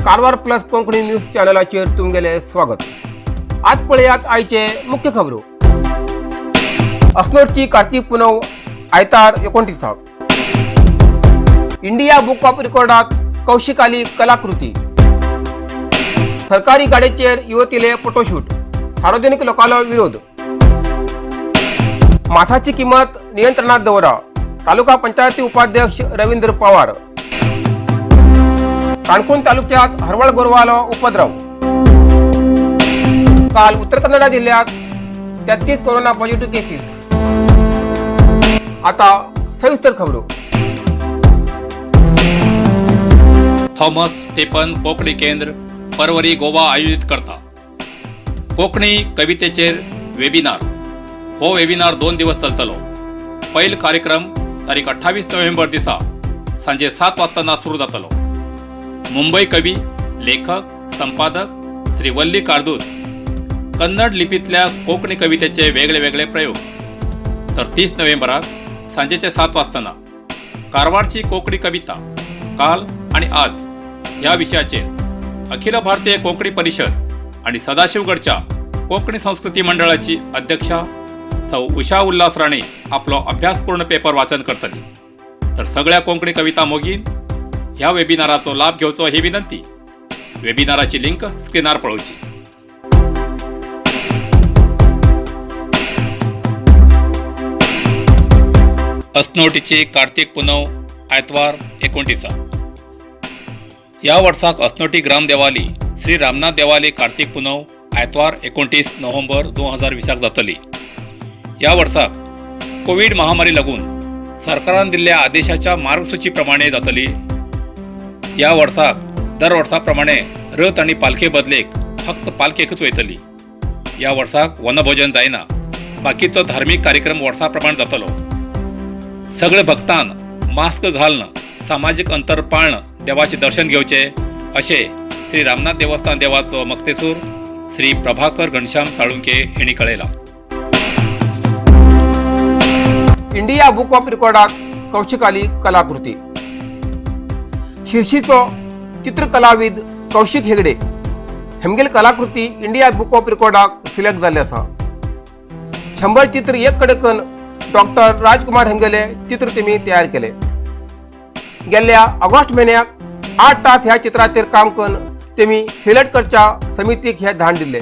Karwar plus Konkani news चॅनलाचेर तुमगेलें स्वागत. आज पळयात आयचे मुख्य खबरो. अस्नोडची कार्तीक पुनव आयतार 29. इंडिया बुक ऑफ रिकॉर्डाक कौशिकाली कलाकृती. सरकारी गाडयेचेर युवतीले फोटोशूट, सार्वजनिक लोकांलो विरोध. मासाची किंमत नियंत्रणात दवरा, तालुका पंचायती उपाध्यक्ष रवींद्र पवार. काणकोण तालुक्यात हरवळ गोरवालो उपद्रव. काल उत्तर कन्नडा जिल्ह्यात 33 कोरोना पॉझिटिव्ह केसेस. आता सविस्तर खबरो. थॉमस स्टेपन कोंकणी केंद्र, परवरी, गोवा आयोजीत करता कोंकणी कवितेचेर वेबिनार. हो वेबिनार 2 दिवस चलतलो. पयल कार्यक्रम तारीख 28 नोव्हेंबर दिसा सांजे 7 वाजताना सुरू जातलो. मुंबई कवी, लेखक, संपादक श्री वल्ली कार्दूस कन्नड लिपींतल्या कोंकणी कवितेचे वेगळे वेगळे प्रयोग. तर 30 नोव्हेंबराक सांजेचे 7 वाजताना कारवारची कोंकणी कविता काल आणि आज ह्या विशयाचेर अखिल भारतीय कोंकणी परिशद आणि सदाशिवगडच्या कोंकणी संस्कृती मंडळाची अध्यक्षा सौ उषा उल्हास राणे आपलो अभ्यासपूर्ण पेपर वाचन करतली. तर सगळ्या कोंकणी कविता मोगीन ह्या वेबिनाराचो लाभ घेवचो ही विनंती. वेबिनाराची लिंक स्क्रीनार पळोवची. अस्नोटीची कार्तीक पुनव आयतवार 29. ह्या वर्साक अस्नोटी ग्राम देवाली श्री रामनाथ देवाली कार्तीक पुनव आयतवार 29 नोव्हेंबर 2020 जातली. ह्या वर्साक कोवीड महामारी लागून सरकारान दिल्ल्या आदेशाच्या मार्गसूची प्रमाणे जातली. ह्या वर्साक दर वर्सा प्रमाणे रथ आनी पालखे बदलेक फक्त पालखेकच वयतली. ह्या वर्साक वनभोजन जायना, बाकीचो धार्मीक कार्यक्रम वर्सा प्रमाण जातलो. सगळे भक्तान मास्क घालणं, सामाजीक अंतर पाळणं, देवाचें दर्शन घेवचें अशें श्री रामनाथ देवस्थान देवाचो मक्तेसूर श्री प्रभाकर घनश्याम साळुंके हेणी कळयलां. इंडिया बुक ऑफ रिकॉर्डाक कौशिकाली कलाकृती. शिर्शीचो चित्रकलाविद कौशिक हेगडे हेमगेल कलाकृती इंडिया बुक ऑफ रिकॉर्डाक सिलेक्ट जाल्ले आसा. 100 चित्र एक कडेन करून डॉक्टर राजकुमार हेमगेले चित्र तेमी तयार केले. गेल्ल्या ऑगस्ट म्हयन्याक 8 तास ह्या चित्राचेर काम करून तेमी सिलेक्ट करच्या समितीक हे धाड दिल्ले.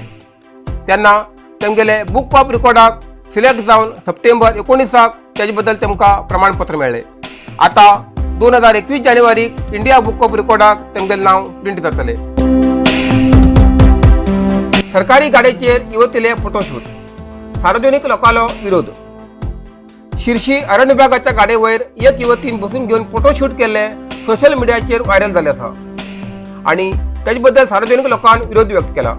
तेन्ना तेमगेले बुक ऑफ रिकॉर्डाक सिलेक्ट जावन सप्टेंबर 19 तेजे बद्दल तेमकां प्रमाणपत्र मेळ्ळें. आतां 2021 जानेवारीक इंडिया बुक ऑफ रिकॉर्डाक तेमगेलें नांव प्रिंट जातलें. सरकारी गाडयेचेर युवतीले फोटोशूट, सार्वजनिक लोकांलो विरोध. शिर्शी अरण्य विभागाच्या गाडये वयर एक युवतीन बसून घेवन फोटोशूट केल्ले सोशल मिडियाचेर व्हायरल जाल्ले आसा आनी तेजे बद्दल सार्वजनिक लोकांन विरोध व्यक्त केला.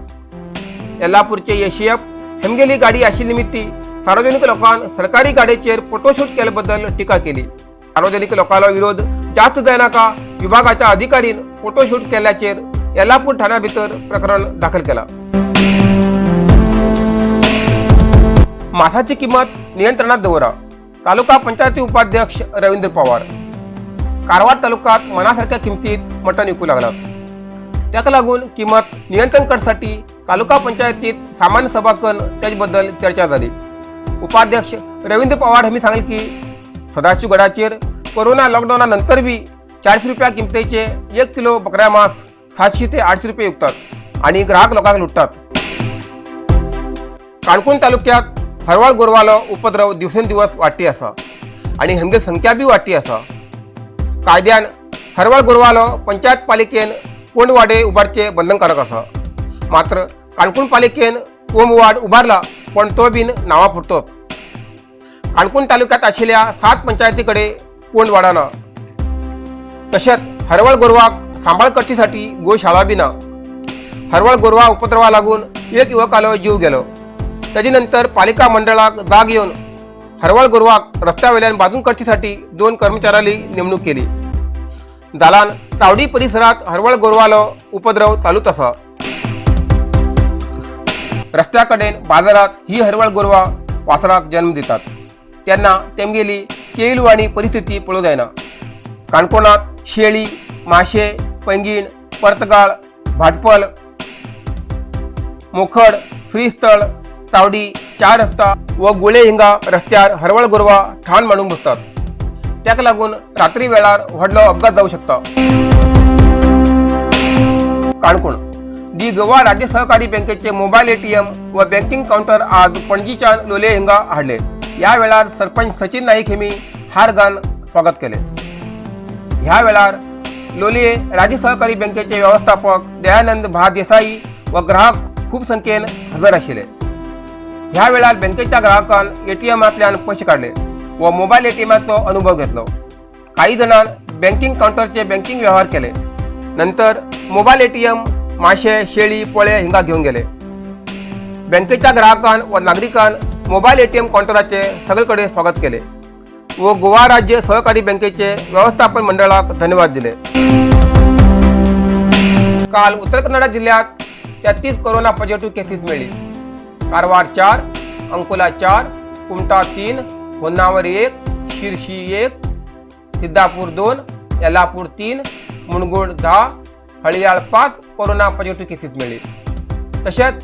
येल्लापूरचे एशीएफ हेमगेली गाडी आशिल्ली निमित्ती सार्वजनिक लोकांन सरकारी गाडयेचेर फोटोशूट केले बद्दल टिका केली. सार्वजनिक लोकांलो विरोध जास्त जायनाका विभागाच्या अधिकारीन फोटोशूट केल्याचेर येल्लापूर ठाण्या भितर प्रकरण दाखल केला. मासाची किंमत नियंत्रणात दवरा, तालुका पंचायती उपाध्यक्ष रवींद्र पवार. कारवार तालुक्यात मनासारख्या किमतीत मटण विकू लागला. ताका लागून किंमत नियंत्रण करसाठी तालुका पंचायतीत सामान्य सभा करून त्याबद्दल चर्चा झाली. उपाध्यक्ष रवींद्र पवार यांनी सांगले की सदाशिवगडाचेर कोरोना लॉकडाऊना नंतर बी 400 रुपया किमतीचे 1 किलो बकऱ्या मांस 700 ते 800 रुपये विकतात आणि ग्राहक लोकांक लुटतात. काणकोण तालुक्यात हरवळ गोरवालो उपद्रव दिवसेंदिवस वाडटी आसा आणि हेमगे संख्या बी वाडटी आसा. कायद्यान हरवळ गोरवालो पंचायत पालिकेन कोंडवाडे उबारचे बंधनकारक आसा. मात्र काणकोण पालिकेन कोंबवाड उबारला पण तो बीन नांवा पुरतोच. काणकोण तालुक्यात आशिल्ल्या 7 पंचायती कडेन कोंडवाडा ना. तशेंच हरवळ गोरवाक सांबाळ करचेसाठी गोशाळा बी ना. हरवळ गोरवा उपद्रवा लागून एक युवकालो जीव गेलो. ताजे नंतर पालिका मंडळाक जाग येवन हरवळ गोरवाक रस्त्या वयल्यान बाजून करचेसाठी 2 कर्मचाऱ्यांनी नेमणूक केली. जालान चावडी परिसरात हरवळ गोरवालो उपद्रव चालूच आसा. रस्त्या कडेन बाजारात ही हरवळ गोरवां वासराक जन्म दितात तेन्ना तेमगेली केलवाणी परिस्थिती पळोवंक जायना. काणकोणात शेळी, माशे, पैंगीण, पर्तगाळ, भाटपल, मोखड, श्रीस्थळ, तावडी, चार रस्ता व गुळे हिंगा रस्त्यार हरवळ गोरवां ठाण मांडून बसतात. ताका लागून रात्री वेळार व्हडलो अपघात जावं शकता. काणकोण दी गोवा राज्य सहकारी बँकेचे मोबायल एटीएम व बँकिंग काउंटर आज पणजीच्या लोलये हिंगा हाडले. या वेळार सरपंच सचिन नाईक हेमी हार घालून स्वागत केले. ह्या वेळार लोलये राज्य सहकारी बँकेचे व्यवस्थापक दयानंद भा देसाई व ग्राहक खूप संख्येन हजर आशिल्ले. ह्या वेळार बँकेच्या ग्राहकान एटीएमांतल्यान पयशे काडले व मोबायल एटीएमाचो अनुभव घेतलो. काही जाणां बँकिंग काउंटरचे बँकिंग व्यवहार केले. नंतर मोबायल एटीएम माशे, शेळी, पोळे हिंगा घेवन गेले. बँकेच्या ग्राहकान व नागरिकान मोबायल एटीएम काउंटराचे सगळे कडेन स्वागत केले व गोवा राज्य सहकारी बँकेचे व्यवस्थापन मंडळाक धन्यवाद दिले. काल उत्तर कन्नडा जिल्ह्यात 33 कोरोना पॉझिटिव्ह केसीस मेळ्ळी. Karwar 4, Ankola 4, Kumta 3, Honnavar 1, Shirshi 1, Siddhapur 2, Yellapur 3, मुणगोड 10, हळियाळ 5 corona positive cases मेळ्ळी. तशेंच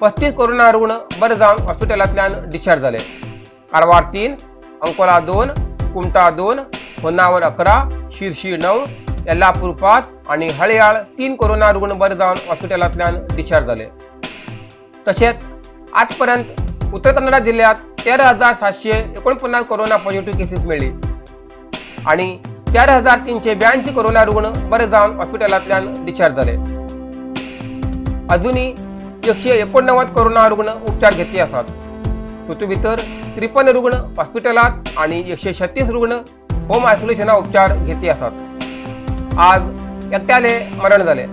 35 कोरोना रुग्ण बरे जावन हॉस्पिटलांतल्यान डिस्चार्ज जाले. कारवार 3, अंकोला 2, कुमठा 2, होन्नावर 11, शिरशी 9, येल्लापूर 5 आणि हळयाळ 3 कोरोना रुग्ण बरे जावन हॉस्पिटलांतल्यान डिस्चार्ज जाले. तशेंच आजपर्यंत उत्तर कन्नडा जिल्ह्यात 13,749 कोरोना पॉझिटिव्ह केसीस मेळ्ळी आणि 4382 कोरोना रुग्ण बरे जावन हॉस्पिटलांतल्यान डिस्चार्ज जाले. अजूनही 189 कोरोना रुग्ण उपचार घेतले आसात. तातूंत भितर 53 रुग्ण हॉस्पिटलात आणि 136 रुग्ण होम आयसोलेशना उपचार घेतले आसात. आज एकट्याले मरण जाले.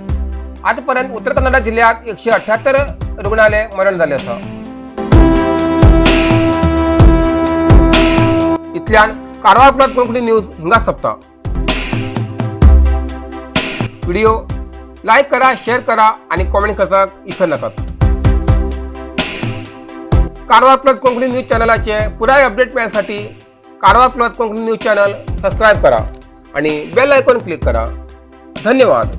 आजपर्यंत उत्तर कन्नडा जिल्ह्यात 178 रुग्णाले मरण जाले आसा. इतल्यान कारवार प्लस कोंकणी न्यूज हिंगा सोंपता. व्हिडिओ लाईक करा, शेअर करा आणि कॉमेंट करपाक विसर नाकात. कारवार प्लस कोंकणी न्यूज चॅनलाचे पुराय अपडेट मेळण्यासाठी Karwar plus Konkani news channel subscribe करा आणि बेल आयकॉन क्लिक करा. धन्यवाद.